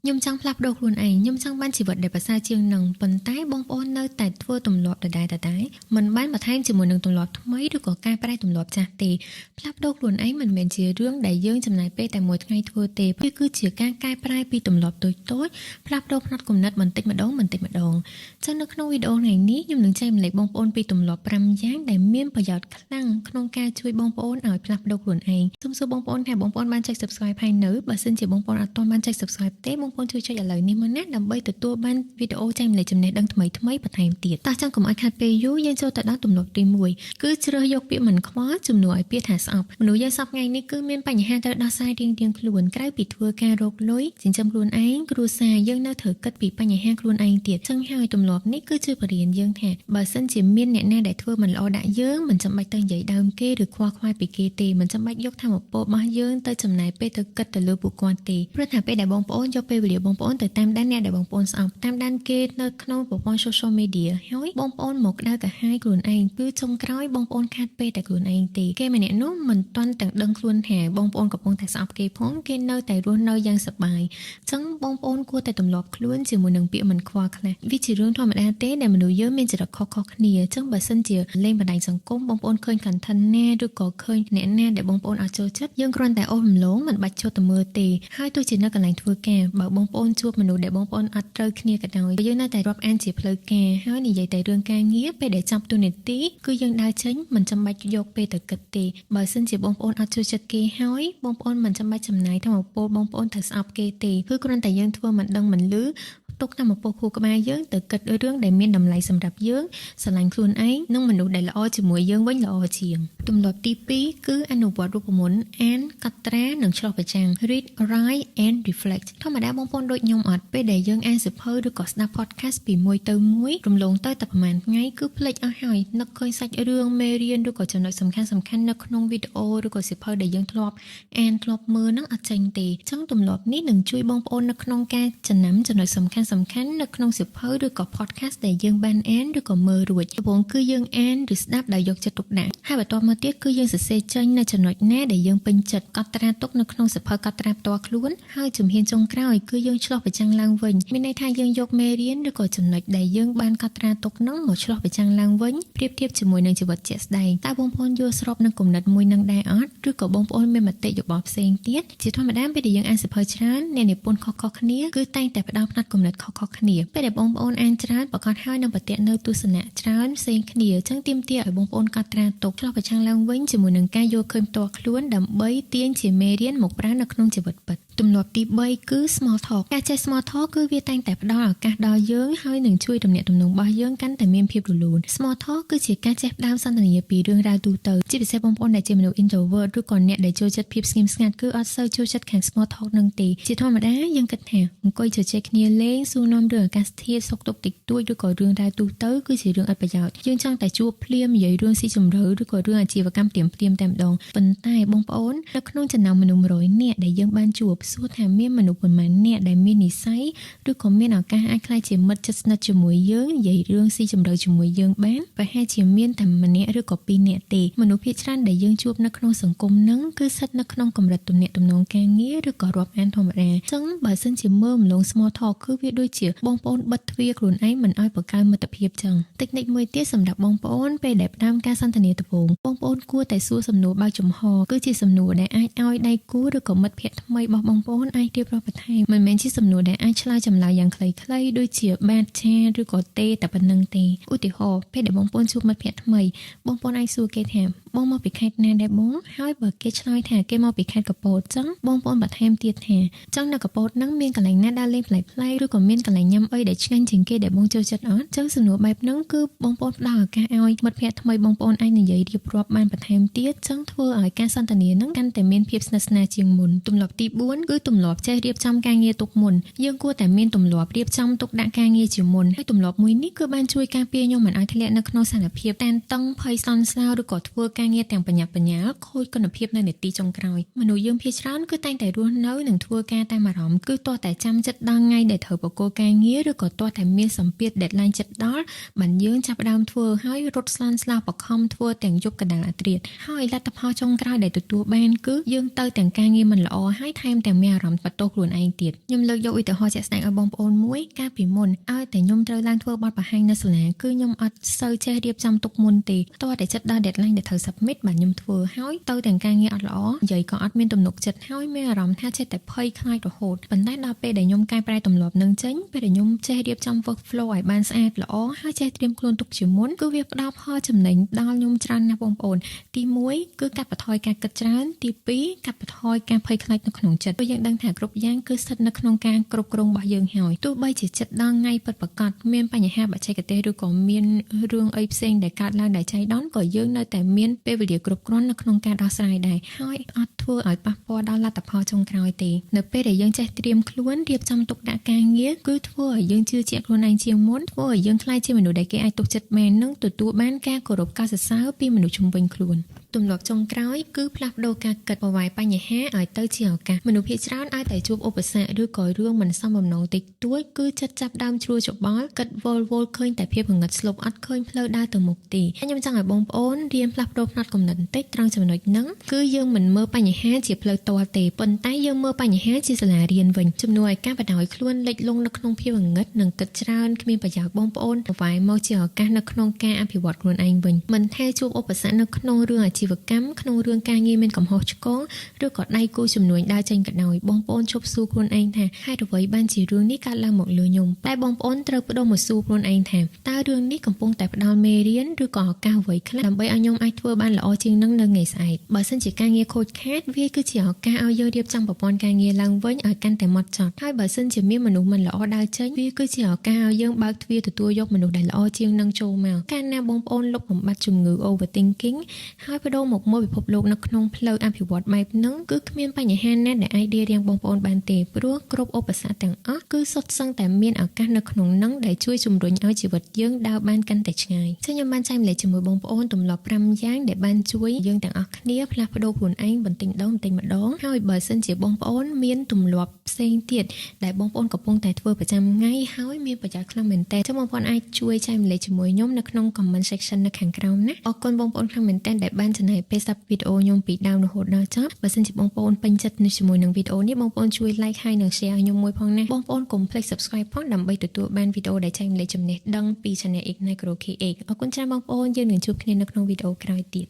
ខ្ញុំចង់ផ្លាស់ប្ដូរខ្លួនឯងខ្ញុំចង់បានជីវិតដែលប្រសើរជាងនឹងប៉ុន្តែបងប្អូននៅតែធ្វើទម្លាប់ដដែលៗមិនបានបន្ថែមជាមួយនឹងទម្លាប់ថ្មីឬក៏កែប្រែទម្លាប់ចាស់ទេផ្លាស់ប្ដូរខ្លួនឯងមិនមែនជារឿងដែលយើងចំណាយពេលតែមួយថ្ងៃធ្វើទេវាគឺជាការកែប្រែពីទម្លាប់តូចៗផ្លាស់ប្ដូរផ្នត់គំនិតបន្តិចម្ដងបន្តិចម្ដងចឹងនៅក្នុងវីដេអូថ្ងៃនេះខ្ញុំនឹងចែករំលែកបងប្អូនពីទម្លាប់5យ៉ាងដែលមានប្រយោជន៍ខ្លាំងក្នុងការជួយបងប្អូនឲ្យផ្លាស់ប្ដូរខ្លួនឯងសូមសួរបងប្អូនថាបងប្អូនបានចុច Subscribe ហើយនៅបើសិនជាបងប្អូនអត់ទាន់បានចុច Subscribe ទេបងប្អូនជួយចុចឥឡូវនេះមកណាដើម្បីទទួលបានវីដេអូចែករំលែកចំណេះដឹងថ្មីៗបន្ថែមទៀតតោះចឹងកុំឲ្យខាតពេលយូរយើងចូលទៅដល់ទម្លាប់ទី1គឺជ្រើសយកពាក្យមិនខ្វល់ជំនួសឲ្យពាក្យថាស្អប់មនុស្សយើងសព្វថ្ងៃនេះគឺមានបញ្ហាត្រូវដោះស្រាយរៀងៗខ្លួនក្រៅពីធ្វើការរកលុយចិញ្ចឹមខ្លួនឯងគ្រួសារយើងនៅត្រូវគិតពីបញ្ហាខ្លួនឯងទៀតចឹងហើយទម្លាប់នេះគឺជួយបង្រៀនយើងថាបើសិនជាមានអ្នកណាដែលធ្វើមិនល្អដាក់យើងមិនចាំបាច់ទៅនិយាយដើមគេឬខ្វល់ខ្វាយពីគេទេមិនចាំបាច់យកថាមពលរបស់យើងទៅចំណាយពេលទៅគិតទៅលើពួកគាត់ទេព្រោះថាពេលដែលបងប្អូនយកពេលវេលាបងប្អូនទៅតាមដានអ្នកដែលបងប្អូនស្អប់តាមដានគេនៅក្នុងប្រព័ន្ធ social media ហើយបងប្អូនមកក្តៅក្រហាយខ្លួនឯងគឺចុងក្រោយបងប្អូនខាតពេលតែខ្លួនឯងទេគេម្នាក់នោះមិនទាន់ទាំងដឹងខ្លួនថាបងប្អូនកំពុងតែស្អប់គេផងគេនៅតែរស់នៅយ៉ាងសប្បាយអញ្ចឹងបងប្អូនគួរតែទម្លាប់ខ្លួនជាមួយនឹងពាក្យមិនខ្វល់ខ្លះវាជារឿងធម្មតាទេដែលមនុស្សយើងមានចរិតខុសៗគ្នាអញ្ចឹងបើសិនជាលេងបណ្ដាញសង្គមបងប្អូនឃើញ content ណាឬក៏ឃើញអ្នកណាដែលបងប្អូនអត់ចូលចិត្តយើងគ្រាន់តែអូសរំលងមិនបាច់ចូលទៅមើលទេហើយទោះជានៅកន្លែងធ្វើការបើបងប្អូនជួបមនុស្សដែលបងប្អូនអត់ត្រូវគ្នាក៏ដោយយើងនៅតែរាប់អានជាផ្លូវការហើយនិយាយតែរឿងការងារពេលដែលចប់តួនាទីគឺយើងដើរចេញមិនចាំបាច់យកពេលទៅគិតទេបើសិនជាបងប្អូនអត់ចូលចិត្តគេហើយបងប្អូនមិនចាំបាច់ចំណាយថាមពលបងប្អូនត្រូវស្អប់គេទេគឺគ្រាន់តែយើងធ្វើមិនដឹងមិនឮទុកថាមពលខួរក្បាលយើងទៅគិតរឿងដែលមានតម្លៃសម្រាប់យើងស្រឡាញ់ខ្លួនឯងនិងមនុស្សដែលល្អជាមួយយើងវិញល្អជាងទម្លាប់ទី2គឺអនុវត្តរូបមន្តអានកត់ត្រានិងឆ្លុះបញ្ចាំង read, write and reflect ធម្មតាបងប្អូនដូចខ្ញុំអត់ពេលដែលយើងអានសៀវភៅឬក៏ស្ដាប់ podcast ពីមួយទៅមួយរំលងទៅតែប្រហែលថ្ងៃគឺភ្លេចអស់ហើយនឹកឃើញសាច់រឿងមេរៀនឬក៏ចំណុចសំខាន់សំខាន់នៅក្នុងវីដេអូឬក៏សៀវភៅដែលយើងធ្លាប់អានធ្លាប់មើលហ្នឹងអត់ចេញទេអញ្ចឹងទម្លាប់នេះនឹងជួយបងប្អូននៅក្នុងការចំណាំចំណុចសំខាន់សំខាន់នៅក្នុងសៀវភៅឬក៏ podcast ដែលយើងបានអានឬក៏មើលរួចដំបូងគឺយើងអានឬស្ដាប់ដោយយកចិត្តទុកដាក់ហើយបន្ទាប់មកទៀតគឺយើងសរសេរចេញនៅចំណុចណាដែលយើងពេញចិត្តកត់ត្រាទុកនៅក្នុងសៀវភៅកត់ត្រាផ្ទាល់ខ្លួនហើយជំហានចុងក្រោយគឺយើងឆ្លុះបញ្ចាំងឡើងវិញមានន័យថាយើងយកមេរៀនឬក៏ចំណុចដែលយើងបានកត់ត្រាទុកហ្នឹងមកឆ្លុះបញ្ចាំងឡើងវិញប្រៀបធៀបជាមួយនឹងជីវិតជាក់ស្ដែងតើបងប្អូនយល់ស្របនឹងគំនិតមួយនឹងដែរអត់ឬក៏បងប្អូនមានមតិយោបល់ផ្សេងទៀតជាធម្មតាពេលដែលយើងអានសៀវភៅច្រើនអ្នកនិពន្ធខុសៗគ្នាគឺតែងតែផ្ដល់ផ្នត់គំនិតខុសៗគ្នាពេលដែលបងប្អូនអានច្រើនប្រកាសហើយនឹងប្រតិនៅទស្សនៈច្រើនផ្សេងគ្នាអញ្ចឹងទាមទារឲ្យបងប្អូនកត់ត្រាទុកឆ្លុះបញ្ចាំងឡើងវិញជាមួយនឹងការយល់ឃើញផ្ទាល់ខ្លួនដើម្បីទាញជាមេរៀនមកប្រើនៅក្នុងជីវិតពិតទម្លាប់ទី3គឺ small talk ការចេះ small talk គឺវាតែងតែផ្ដល់ឱកាសដល់យើងហើយនឹងជួយទំនាក់ទំនងរបស់យើងកាន់តែមានភាពរលូន small talk គឺជាការចេះផ្ដើមសន្ទនាពីរឿងរ៉ាវទូទៅជាពិសេសបងប្អូនដែលជាមនុស្ស introvert ឬក៏អ្នកដែលចូលចិត្តភាពស្ងៀមស្ងាត់គឺអត់សូវចូលចិត្តខាង small talk នឹងទេជាធម្មតាយើងគិតថាអង្គុយជជែកគ្នាលេងសួរនាំរឿងអាកាសធាតុសុខទុក្ខតិចតួចឬក៏រឿងរ៉ាវទូទៅគឺជារឿងឥតប្រយោជន៍យើងចង់តែជួបភ្លាមនិយាយរឿងស៊ីជម្រៅឬក៏រឿងអាជីវកម្មភ្លាមភ្លាមតែម្ដងប៉ុន្តែបងប្អូននៅក្នុងចំណោមមនុស្ស100នាក់ដែលយើងបានជួបសួរថាមានមនុស្សប៉ុន្មាននាក់ដែលមាននិស្ស័យឬក៏មានឱកាសអាចក្លាយជាមិត្តជិតស្និទ្ធជាមួយយើងនិយាយរឿងស៊ីជម្រៅជាមួយយើងបានប្រហែលជាមានតែម្នាក់ឬក៏ពីរនាក់ទេមនុស្សភាគច្រើនដែលយើងជួបនៅក្នុងសង្គមនឹងគឺស្ថិតនៅក្នុងកម្រិតទំនាក់ទំនងការងារឬក៏រាប់អានធម្មតាអញ្ចឹងបើសិនជាមើលម្លង small talk គឺវាដូចជាបងប្អូនបិទទ្វារខ្លួនឯងមិនឲ្យបង្កើនមិត្តភាពចឹងតិចនិចមួយទៀតសម្រាប់បងប្អូនពេលដែលផ្ដើមការសន្ទនាដំបូងបងប្អូនគួរតែសួរសំណួរបើកចំហគឺជាសំណួរដែលអាចឲ្យដៃគូឬក៏មិត្តភ័ក្តិថ្មីរបស់បងប្អូនអាចរៀបរាប់បន្ថែមមិនមែនជាសំណួរដែលអាចឆ្លើយចម្លើយយ៉ាងខ្លីៗដូចជាបាទចាឬក៏ទេតែប៉ុណ្ណឹងទេឧទាហរណ៍ពេលដែលបងប្អូនជួបមិត្តភ័ក្តិថ្មីបងប្អូនអាចសួរគេថាបងមកពីខេត្តណាដែរបងហើយបើគេឆ្លើយថាគេមកពីខេត្តកពតចឹងបងប្អូនបន្ថែមទៀតថាចឹងនៅកពតហ្នឹងមានកន្លែងណាដើរលេងប្លែកៗឬក៏មានកន្លែងញ៉ាំអីដែលឆ្ងាញ់ជាងគេដែលបងចូលចិត្តអត់ចឹងសំណួរបែបហ្នឹងគឺបងប្អូនផ្ដល់ឱកាសឲ្យមិត្តភ័ក្តិថ្មីបងប្អូនអាចនិយាយរៀបរាប់បានបន្ថែមទៀតចឹងធ្វើឲ្យការសន្ទនាហ្នឹងកាន់តែមានភាពស្និទ្ធស្នាលជាងមុនទម្លាប់ទី4គឺទម្លាប់ចេះរៀបចំការងារទុកមុនយើងគួរតែមានទម្លាប់រៀបចំទុកដាក់ការងារជាមុនហើយទម្លាប់មួយនេះគឺបានជួយការពារខ្ញុំមិនឲ្យធ្លាក់នៅក្នុងស្ថានភាពតានតឹងភ័យស្លន់ស្លោឬក៏ធ្វើការងារទាំងបញ្ញាប់បញ្ញាលខូចគុណភាពនៅនាទីចុងក្រោយមនុស្សយើងភាគច្រើនគឺតែងតែរស់នៅនិងធ្វើការតាមអារម្មណ៍គឺទាល់តែចាំចិត្តដល់ថ្ងៃដែលត្រូវប្រគល់ការងារឬក៏ទាល់តែមានសម្ពាធ deadline ចិត្តដល់បានយើងចាប់ផ្ដើមធ្វើហើយរត់ស្លន់ស្លោបខំធ្វើទាំងយប់កណ្ដាលអាធ្រាត្រហើយលទ្ធផលចុងក្រោយដែលទទួលបានគឺយើងទៅទាំងការងារមិនល្អហើយថែមទាំង មានអារម្មណ៍បន្ទោសខ្លួនឯងទៀតខ្ញុំលើកយកឧទាហរណ៍ជាក់ស្ដែងឲ្យបងប្អូនមួយកាលពីមុនឲ្យតែខ្ញុំត្រូវឡើងធ្វើបទបង្ហាញនៅសាលាគឺខ្ញុំអត់សូវចេះរៀបចំទុកមុនទេតោះតែចិត្តដល់ deadline ដែលត្រូវ submit បាទខ្ញុំធ្វើហើយទៅទាំងការងារអត់ល្អនិយាយក៏អត់មានទំនុកចិត្តហើយមានអារម្មណ៍ថាចេះតែភ័យខ្លាចរហូតប៉ុន្តែដល់ពេលដែលខ្ញុំកែប្រែទម្លាប់នឹងចេញពេលដែលខ្ញុំចេះរៀបចំ workflow ឲ្យបានស្អាតល្អហើយចេះត្រៀមខ្លួនទុកជាមុនគឺវាផ្ដល់ផលចំណេញដល់ខ្ញុំច្រើនណាស់បងប្អូនទី1គឺកាត់បន្ថយការគិតច្រើនទី2កាត់បន្ថយការភ័យខ្លាចនៅក្នុងចិត្តព្រោះយើងដឹងថាគ្រប់យ៉ាងគឺស្ថិតនៅក្នុងការគ្រប់គ្រងរបស់យើងហើយទោះបីជាចិត្តដល់ថ្ងៃពិតប្រាកដមានបញ្ហាបច្ចេកទេសឬក៏មានរឿងអីផ្សេងដែលកើតឡើងដែលចៃដន្យក៏យើងនៅតែមានពេលវេលាគ្រប់គ្រាន់នៅក្នុងការដោះស្រាយដែរហើយអត់ធ្វើឲ្យប៉ះពាល់ដល់លទ្ធផលចុងក្រោយទេនៅពេលដែលយើងចេះត្រៀមខ្លួនរៀបចំទុកដាក់ការងារគឺធ្វើឲ្យយើងជឿជាក់ខ្លួនឯងជាងមុនធ្វើឲ្យយើងក្លាយជាមនុស្សដែលគេអាចទុកចិត្តបាននិងទទួលបានការគោរពការសរសើរពីមនុស្សជុំវិញខ្លួនទម្លាប់ចុងក្រោយគឺផ្លាស់ប្ដូរការគិតប្រវែបញ្ហាឲ្យទៅជាឱកាសមនុស្សភាគច្រើនឲ្យតែជួបឧបសគ្គឬក៏រឿងមិនសមបំណងតិចតួចគឺចិត្តចាប់ដើមជ្រួលច្របល់គិតវល់វល់ឃើញតែភាពងងឹតស្លុបអត់ឃើញផ្លូវដើរទៅមុខទេខ្ញុំចង់ឲ្យបងប្អូនរៀនផ្លាស់ប្ដូរផ្នត់គំនិតបន្តិចត្រង់ចំណុចហ្នឹងគឺយើងមិនមើលបញ្ហាជាផ្លូវតល់ទេប៉ុន្តែយើងមើលបញ្ហាជាសាលារៀនវិញជំនួសឲ្យការបដ ாய் ខ្លួនលិចលង់នៅក្នុងភាពងងឹតនិងគិតច្រើនគ្មានប្រយោជន៍បងប្អូនប្រវែមកជាឱកាសនៅក្នុងការអភិវឌ្ឍខ្លួនឯងវិញមិនថាជួបឧបសគ្គនៅក្នុងរឿងអាជីវកម្មក្នុងរឿងការងារមានកំហុសឆ្គងឬក៏ដៃគូជំនួញដើរចេញក៏ដោយបងប្អូនឈប់សួរខ្លួនឯងថាហេតុអ្វីបានជារឿងនេះកើតឡើងមកលើខ្ញុំតែបងប្អូនត្រូវប្ដូរមកសួរខ្លួនឯងថាតើរឿងនេះកំពុងតែផ្ដល់មេរៀនឬក៏ឱកាសអ្វីខ្លះដើម្បីឲ្យខ្ញុំអាចធ្វើបានល្អជាងនឹងនៅថ្ងៃស្អែកបើសិនជាការងារខូចខាតវាគឺជាឱកាសឲ្យយើងរៀបចំប្រព័ន្ធការងារឡើងវិញឲ្យកាន់តែម៉ត់ចត់ហើយបើសិនជាមានមនុស្សមិនល្អដើរចេញវាគឺជាឱកាសឲ្យយើងបើកទ្វារទទួលយកមនុស្សដែលល្អជាងនឹងចូលមកកាលណាបងប្អូនលុបបំបាត់ជំងឺ overthinking ហើយប្ដូរមកមើលពិភពលោកនៅក្នុងផ្លូវអភិវឌ្ឍបែបហ្នឹងគឺគ្មានបញ្ហាណាដែលអាចរារាំងបងប្អូនបានទេព្រោះគ្រប់ឧបសគ្គទាំងអស់គឺសុទ្ធសឹងតែមានឱកាសនៅក្នុងហ្នឹងដែលជួយជំរុញឲ្យជីវិតយើងដើរបានកាន់តែឆ្ងាយចឹងខ្ញុំបានចែករំលែកជាមួយបងប្អូនទម្លាប់5យ៉ាងដែលបានជួយយើងទាំងអស់គ្នាផ្លាស់ប្ដូរខ្លួនឯងបន្តិចម្ដងបន្តិចម្ដងហើយបើសិនជាបងប្អូនមានទម្លាប់ផ្សេងទៀតដែលបងប្អូនកំពុងតែធ្វើប្រចាំថ្ងៃហើយមានប្រយោជន៍ខ្លាំងមែនតើចឹងបងប្អូនអាចជួយចែករំលែកជាមួយខ្ញុំនៅក្នុង comment section នៅខាងក្រោមណាអរគុណបងប្អូនខ្លាំងមែនតើដែលបានចំណាយពេលស្ដាប់វីដេអូខ្ញុំពីដើមរហូតដល់ចប់បើសិនជាបងប្អូនពេញចិត្តនៅជាមួយនឹងវីដេអូនេះបងប្អូនជួយ like ហើយនិង share ឲ្យខ្ញុំមួយផងណាបងប្អូនកុំភ្លេច subscribe ផងដើម្បីទទួលបានវីដេអូដែលចែករំលែកចំណេះដឹងពី Channel Ignite Grow KH អរគុណច្រើនបងប្អូនយើងនឹងជួបគ្នានៅក្នុងវីដេអូក្រោយទៀត។